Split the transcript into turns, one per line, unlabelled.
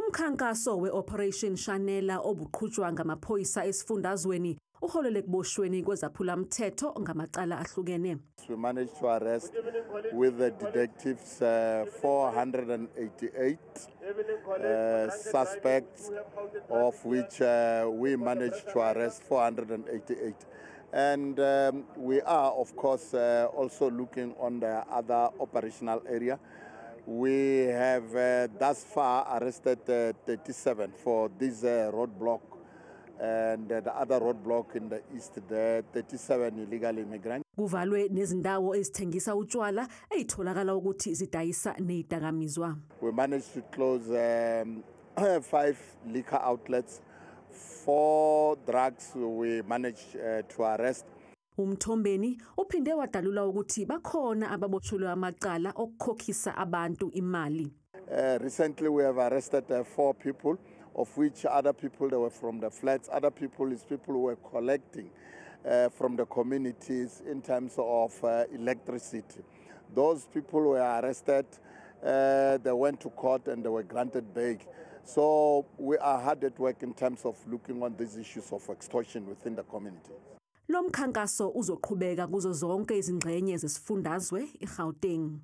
Umkhankaso we-Operation Shanela obuqhutshwa ngamaphoyisa esifundazweni uholele ekuboshweni kwezephulamthetho ngamacala ahlukene.
We managed to arrest with the detectives 488 suspects, of which we managed to arrest 488. And we are, of course, also looking on the other operational area. We have thus far arrested 37 for this roadblock, and the other roadblock in the east, the 37 illegal immigrants.
Kuvalwe nezindawo ezithengisa utshwala ezitholakala ukuthi zidayisa nezidakamizwa.
We managed to close 5 liquor outlets. 4 drugs we managed to arrest.
Mthombeni uphinde wadalula ukuthi bakhona ababotshelwe amacala okukhokhisa abantu imali.
Recently we have arrested 4 people, of which other people they were from the flats. Other people is people who were collecting from the communities in terms of electricity. Those people were arrested, they went to court and they were granted bail. So we are hard at work in terms of looking on these issues of extortion within the community.
Lo mkhankaso uzoqhubeka kuzo zonke izingxenye zesifundazwe eGauteng.